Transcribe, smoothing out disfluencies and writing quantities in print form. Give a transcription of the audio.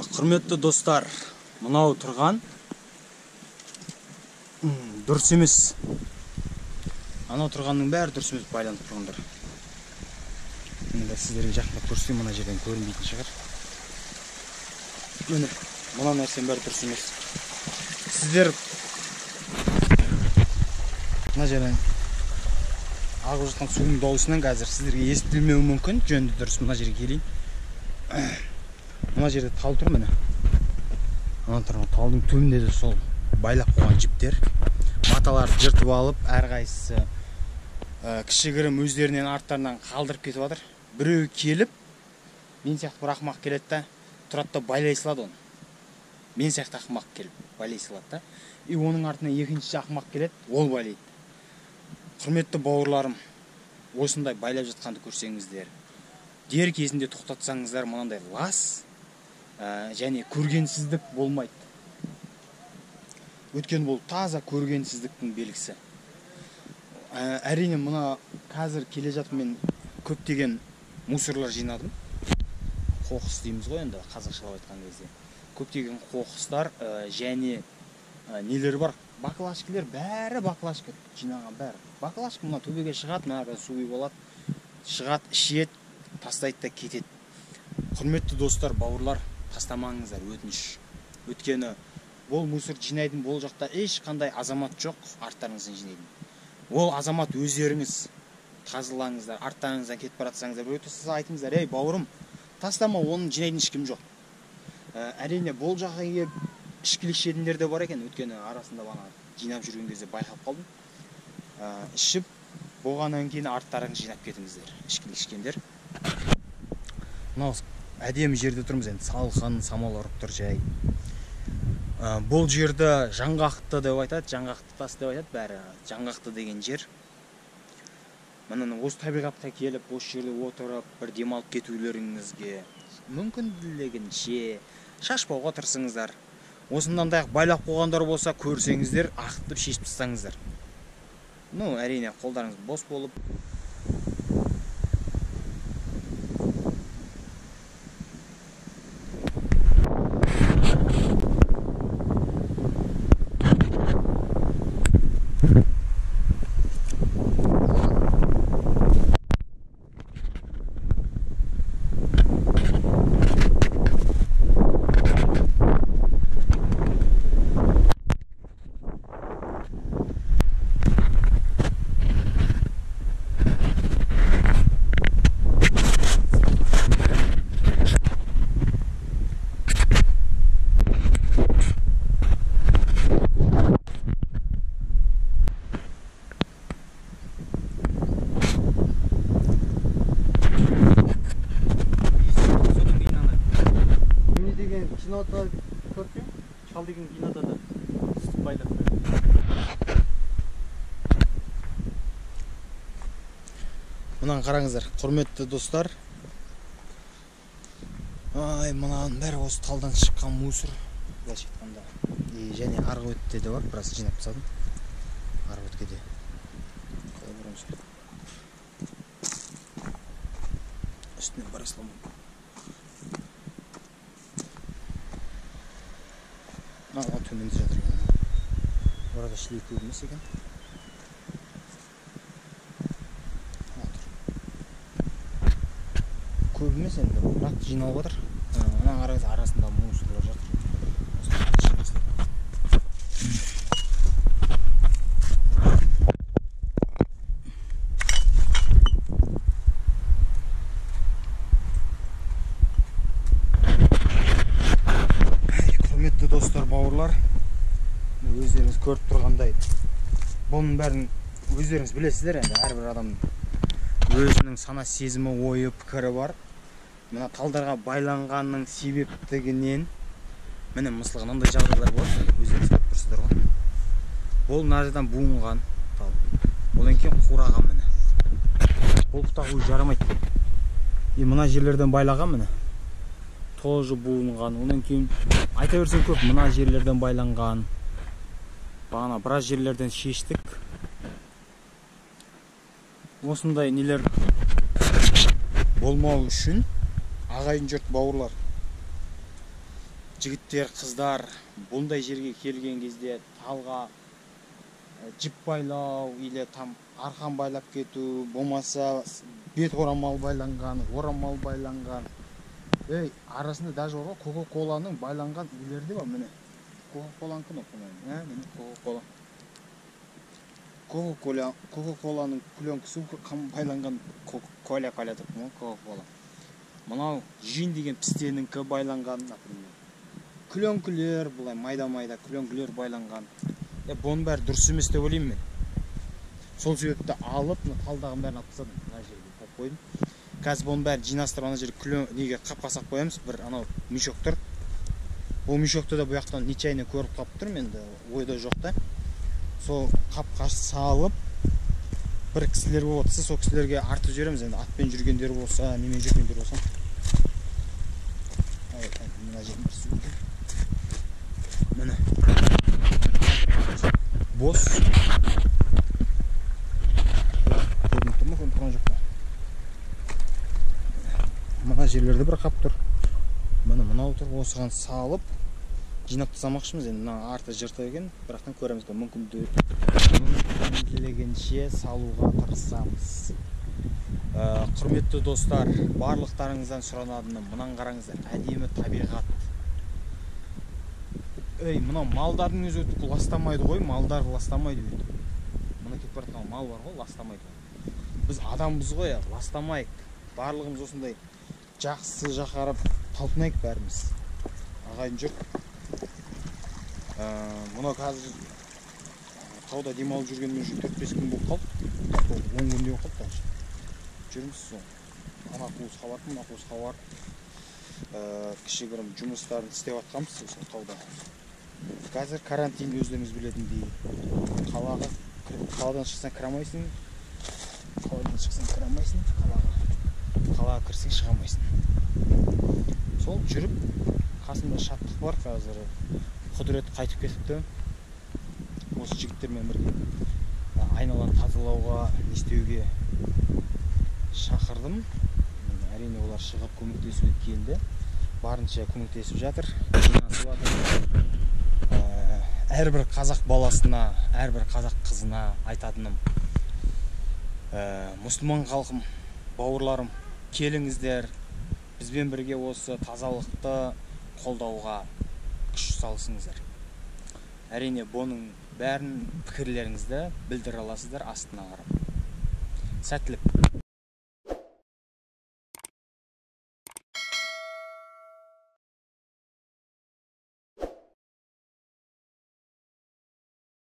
Құрметті достар, мынау тұрған дұрыс емес. Анау тұрғанның бәрі дұрыс емес, байланып тұрғандар. Енді сіздерге жақындап көрсетейін, мына жерден көрінбейтін шығар. Міне, мына нәрсенің бәрі дұрыс емес. Сіздер мына жерден ағып жатқан судың дауысынан қазір сіздерге естілмеуі мүмкін. Жөнді дұрыс мына жерге келейін. Мына жерде тал тұр, міне. Ана тұрған талдың түбінде де сол байлап қойған жіптер. Маталарды жыртып алып, әрқайсысы кішігірім өздерінен арттарынан қалдырып кетіп жатыр. Біреу келіп, мен сияқты бір ақымақ келеді да, тұрады да байлай салады оны. Мен сияқты ақымақ келіп байлай салады да. И оның артынан екінші ақымақ келеді, ол байлайды. Құрметті бауырларым, осындай байлап жатқанды көрсеңіздер, дер кезінде тоқтатсаңыздар, мынандай лас және көргенсіздік болмайды. Өйткені бұл таза көргенсіздіктің белгісі. Әрине, мына қазір келе жатып мен көптеген мусорлар жинадым. Қоқыс дейміз ғой енді қазақшалап айтқан кезде. Көптеген қоқыстар және нелер бар? Баклажкілер, бәрі баклажка жинаған бәрі. Баклажка мына төбеге шығады, мына су болады, шығады, ішеді, тастайды да кетеді. Құрметті достар, бауырлар, тастамаңыздар, өтініш. Өйткені бұл мусор жинайтын бұл жақта ешқандай азамат жоқ, арттарыңыздан жинайтын. Ол азамат өздеріңіз тазалаңыздар, арттарыңыздан кетіп бара жатсаңыздар, біреу тастаса айтыңыздар, ей бауырым, тастама, оның жинайтын ешкім жоқ. Әрине, бұл жаққа келіп ішкілік ішетіндер де бар екен, өйткені арасында бана жинап жүрген кезде байқап қалдым. Ішіп болғаннан кейін арттарыңызды жинап кетіңіздер, ішкілік ішкендер. Мынау әдемі жерде тұрмыз енді, салқын самал ұрып тұр жай. Бұл жерді жаңғақты деп айтады, жаңғақты тас деп айтады, бәрі жаңғақты деген жер. Міне осы табиғатқа келіп, осы жерде отырып, бір демалып кетулеріңізге мүмкіндігінше шашпауға тырысыңыздар. Осындай байлап қойғандар болса, көрсеңіздер, ағытып шешіп тастаңыздар. Ну, әрине, қолдарыңыз бос болып. Кинода көркем, шал деген кинода да сүт байлап қойған. Мынаны қараңыздар, құрметті достар. Ай, мынаның бәрі осы талдан шыққан мусор, былайша айтқанда. Және арғы өтте де бар, біраз жинап тастадым. Арғы өтке де. Қалай барамыз? Үстінен бара саламын. Мына төменде жатыр екен. Orada шілей көп емес екен. Көп емес енді, бірақ жиналып отыр. Мына қараңыз, арасында мусорлар жатыр. Құрметті достар, бауырлар, өздеріңіз көріп тұрғандай, бұның бәрін өздеріңіз білесіздер енді, әрбір адам өзінің сана сезімі, ойы, пікірі бар. Мына талдарға байланғанның себептігінен міне мысалға мынандай жағдайлар болады, өздеріңіз көріп тұрсыздар ғой. Бұл мына жерден буынған тал, одан кейін қураған міне. Бұл бұтақ өзі жарамайды. И мына жерлерден байлаған міне, тоже буынған. Одан кейін айта берсең көп, мына жерлерден байланған. Бағана біраз жерлерден шештік. Осындай нелер болмау үшін Ағайын жұрт, бауырлар, жігіттер, қыздар, бұндай жерге келген кезде талға жіп байлау или там арқан байлап кету, болмаса бет орамал байланған, орамал байланған. Ей, арасында даже бар ғой, Кока-Коланың байланған үйлері де бар, міне. Кока-Коланікі мынау, по-моему. Ә, міне Кока-Кола. Кока-Кола, Кока-Коланың пленкасы байланған, Кока-Кола, кола деп ғой, Кока-Кола. Мынау Жин деген пістенікі байланған, например. Пленкілер, былай майда-майда пленкілер байланған. Бұның бәрі дұрыс емес деп ойлаймын мен. Сол себепті алып, мына талдағын бәрін алып тастадым, мына жерге қойып қойдым. Қазір бұның бәрін жинастырып, ана жерге неге қапқа салып қоямыз, бір анау мешок тұр. Ол мешокты да бұл жақтан нечаянно көріп қалып тұрмын, енді ойда жоқ та. Сол қапқа салып, бір кісілер болып отырса, сол кісілерге артып жібереміз. Енді атпен жүргендер болса, немен жүргендер болса. Ай, мына жерін бір су екен. Міне. Бос. Көрініп тұр ма, көрініп тұрған жоқ па? Мына жерлерде бір қап тұр. Міне мынау тұр, осыған салып жинап тастамақшымыз. Енді мына арты жыртық екен, бірақтан көреміз, мүмкіндігінше салуға тырысамыз. Құрметті достар, барлықтарыңыздан сұранатыным, мынаны қараңыздар, әдемі табиғат. Ей, мынау малдардың өзі өтіп ластамайды ғой, малдар ластамайды өйтіп. Мына кетіп бара жатқан мал бар ғой, ластамайды. Біз адамбыз ғой, ластамайық. Барлығымыз осындай жақсы жаққа қарап талпынайық бәріміз. Ағайын жұрт. Мынау қазір тауда демалып жүргеніме уже төрт-бес күн болып қалды. Сол 10 күндей болып қалды даже. Жүрміз сол. Ана қуысқа барып, мына қуысқа барып, кішігірім жұмыстарын істеп жатқанбыз осы тауда. Қазір карантин өздеріңіз білетіндей. Қалаға кіріп, қаладан шықсаң кіре алмайсың. Қаладан шықсаң кіре алмайсың, қалаға. Қалаға кірсең шыға алмайсың. Сол жүріп, қасымда шаттық бар қазір. Құдірет қайтып кетіпті. Осы жігіттермен бірге айналаны тазалауға, не істеуге шақырдым. Әрине олар шығып көмектесуге келді. Барынша көмектесіп жатыр, жинасып жатыр. Әрбір қазақ баласына, әрбір қазақ қызына айтатыным, мұсылман халқым, бауырларым, келіңіздер, бізбен бірге осы тазалықты қолдауға күш салысыңыздар. Әрине, бұның бәрін пікірлеріңізді білдіре аласыздар астына қарап. Сәттілік.